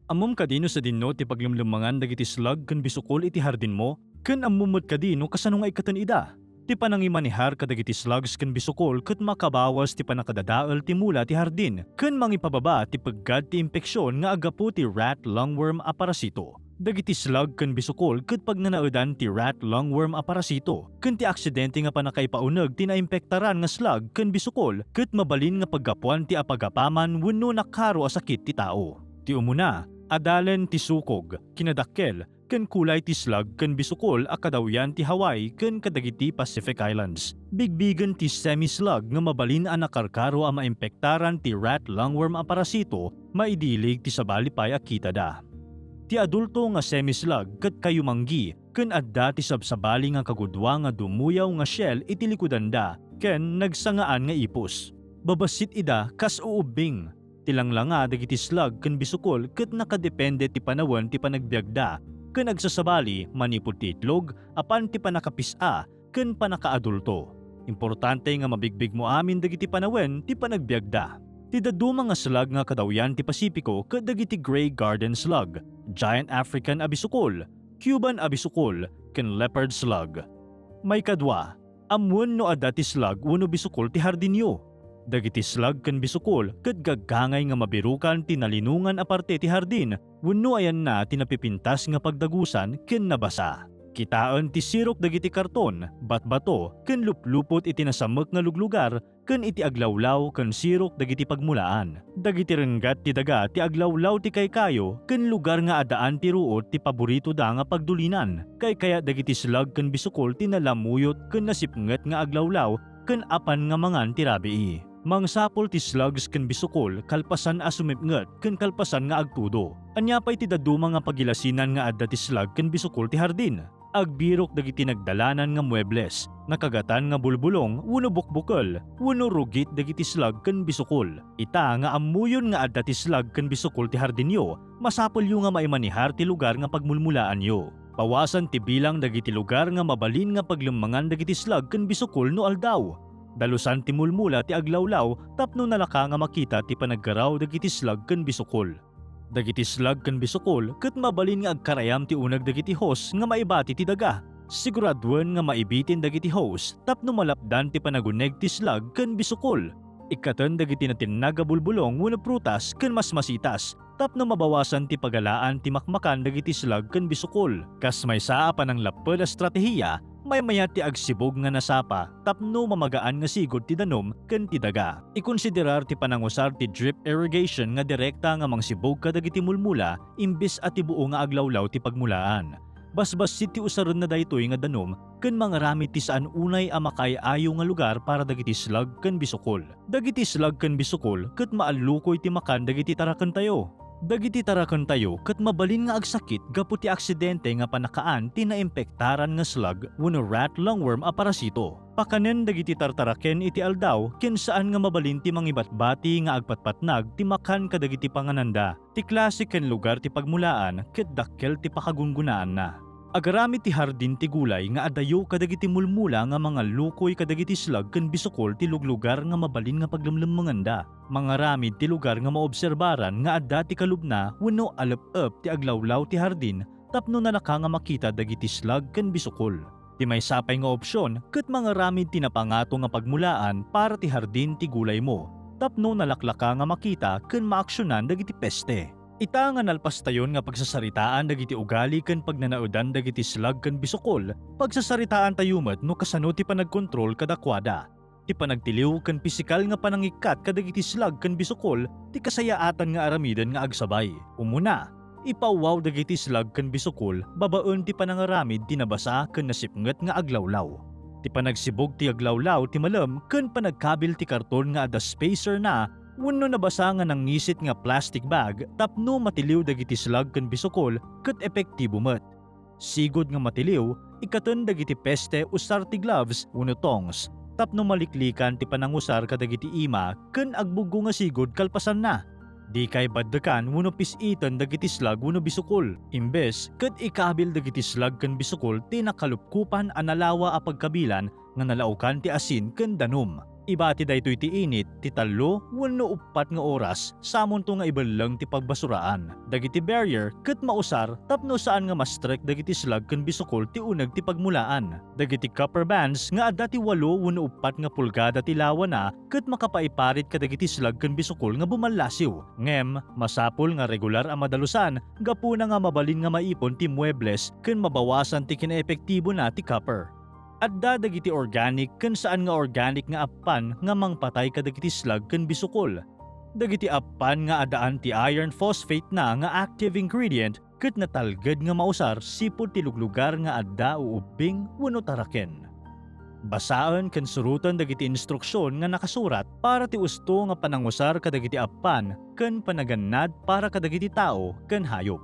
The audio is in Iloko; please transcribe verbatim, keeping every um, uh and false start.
Ammom kadi no sadino ti paglemlemmengan dagiti slug ken bisukol iti hardinmo? Ken ammom met kadi no kasano nga ikkaten ida? Ti panangimanehar kadagiti slugs ken bisukol ket makabawas ti pannakadadael ti mula ti hardin ken mangipababa ti peggad ti impeksion nga aggapu ti rat lungworm a parasito. Dagiti slug ken bisukol ket pagnanaedan ti rat lungworm a parasito ken ti aksidente nga pannakaipauneg ti naimpektaran nga slug ken bisukol ket mabalin nga paggapuan ti apagapaman wenno nakaro a sakit ti tao. Ti umuna, adalen ti sukog, kinadakkel, ken kulay ti slug ken bisukol a kadawyan ti Hawaii ken kadagiti Pacific Islands. Bigbigen ti semi-slug nga mabalin a nakarkaro a maimpektaran ti rat lungworm a parasito maidilig ti sabali pay a kitada. Ti adulto nga semi-slug ket kayumanggi ken adda ti sabsabali nga kagudua nga dumuyaw nga shell iti likudanda ken nagsangaan nga ipus. Babassit ida kas uubbing. Ti langlanga dagiti slug ken bisukol ket nakadepende ti panawen ti panagbiagda ken agsasabali manipud ti itlog apan ti pannakapis-a ken pannakaadulto. Importante nga mabigbigmo amin dagiti panawen ti panagbiagda. Ti dadduma nga slug nga kadawyan ti Pasipiko ket dagiti gray garden slug, giant African a bisukol, Cuban a bisukol, ken leopard slug. Maikadua, ammoen no adda ti slug wenno bisukol ti hardinyo. Dagiti slug ken bisukol ket gaggangay nga mabirukan ti nalinongan a parte ti hardin wenno ayanna ti napipintas nga pagdagusan ken nabasa. Kitaen ti sirok dagiti karton, batbato, ken luplupot iti nasammek nga luglugar ken iti aglawlaw ken sirok dagiti pagmulaan. Dagiti renggat ti daga ti aglawlaw ti kaykayo ken lugar nga addaan ti ruot ti paboritoda nga pagdulinan. Kaykayat dagiti slug ken bisukol ti nalamuyot ken nasipnget nga aglawlaw ken apan nga mangan ti rabii. Mangsapul ti slugs ken bisukol kalpasan a sumipnget ken kalpasan nga agtudo. Ania pay ti dadduma nga pagilasinan nga adda ti slug ken bisukol ti hardin? Agbirok dagiti nagdalanan nga muebles, nakagatan nga bulbulong wenno bukbukel, wenno rugit dagiti slug ken bisukol. Ita nga ammoyon nga adda ti slug ken bisukol ti hardinyo, masapulyo nga maimanehar ti lugar nga pagmulmulaanyo. Bawasan ti bilang dagiti lugar nga mabalin nga paglemmengan dagiti slug ken bisukol no aldaw. Dalusan ti mulmula ti aglawlaw tapno nalaka nga makita ti panagkaraw dagiti slug ken bisukol. Dagiti slug ken bisukol ket mabalin nga agkarayam ti uneg dagiti hose nga maibati ti daga. Siguraduen nga maibitin dagiti hose tapno malapdan ti panaguneg ti slug ken bisukol. Ikkaten dagiti natinnag a bulbulong wenno prutas ken masmasitas tapno mabawasan ti pagalaan ti makmakan dagiti slug ken bisukol. Kas maysa a pananglapped a estratehiya, maymayat ti agsibug nga nasapa tapno mamagaan nga sigud ti danum ken ti daga. Ikonsiderar ti panangusar ti drip irrigation nga direkta nga mangsibug kadagiti mulmula imbes a ti buo nga aglawlaw ti pagmulaan. Basbassit ti usarenna daytoy nga danum ken mangaramid ti saan unay a makaay-ayo nga lugar para dagiti slug ken bisukol. Dagiti slug ken bisukol ket maallukoy ti makan dagiti tarakentayo. Dagiti tarakentayo ket mabalin nga agsakit gapu ti aksidente nga panakaan ti naimpektaran nga slug wenno rat lungworm a parasito. Pakanen dagiti tartaraken iti aldaw ken saan nga mabalin ti mangibatbati nga agpatpatnag ti makan kadagiti pangananda. Ti klase ken lugar ti pagmulaan ket dakkel ti pakagunggonaanna. Agaramid ti hardin ti gulay nga adayo kadagiti mulmula nga mangallukoy kadagiti slug ken bisukol ti luglugar nga mabalin nga paglemlemmenganda. Mangaramid ti lugar nga maobserbaran nga adda ti kalubna wenno alep-ep ti aglawlaw ti hardin tapno nalaka nga makita dagiti slug ken bisukol. Ti maysa pay nga opsion ket mangaramid ti napangato nga pagmulaan para ti hardin ti gulaymo tapno nalaklaka nga makita ken maaksionan dagiti peste. Ita nga nalpastayon nga pagsasaritaan dagiti ugali ken pagnanaedan dagiti slug ken bisukol, pagsasaritaantayo met no kasano ti panagkontrol kadakuada. Ti panagtiliw ken pisikal nga panangikkat kadagiti slug ken bisukol ti kasayaatan nga aramiden nga agsabay. Umuna, ipawwaw dagiti slug ken bisukol babaen ti panangaramid ti nabasa ken nasipnget nga aglawlaw. Ti panagsibug ti aglawlaw ti malem ken panagkabil ti karton nga adda spacer na wenno nabasa nga nangisit nga plastic bag tapno matiliw dagiti slug ken bisukol ket epektibo met. Sigud nga matiliw, ikkaten dagiti peste usar ti gloves wenno tongs tapno maliklikan ti panangusar kadagiti ima ken agbuggo nga sigud kalpasanna. Dikay baddekan wenno pis-iten dagiti slug wenno bisukol. Imbes ket ikabil dagiti slug ken bisukol ti nakalupkopan a nalawa a pagkabilan nga nalaokan ti asin ken danum. Ibati daytoy ti init ti tallo wenno uppat nga oras samonto nga ibelleng ti pagbasuraan dagiti barrier ket mausar tapno saan nga ma-strike dagiti slag ken bisukol ti uneg ti pagmulaan. Dagiti copper bands nga adda ti walo wenno uppat nga pulgada ti lawana ket makapaiparit kadagiti slag ken bisukol nga bumallasiw. Ngem, masapul nga regular a madalusan gapuna nga mabalin nga maipon ti muebles ken mabawasan ti kinaepektibona ti copper. Adda dagiti organic ken saan nga organic nga appan nga mangpatay kadagiti slag ken bisukol. Dagiti appan nga adda anti-iron phosphate na nga active ingredient ket natalged nga mausar sipud ti luglugar nga adda uubbing wenno taraken. Basaen ken suroten dagiti instruksion nga nakasurat para ti usto nga panangusar kadagiti appan ken panagannad para kadagiti tao ken hayop.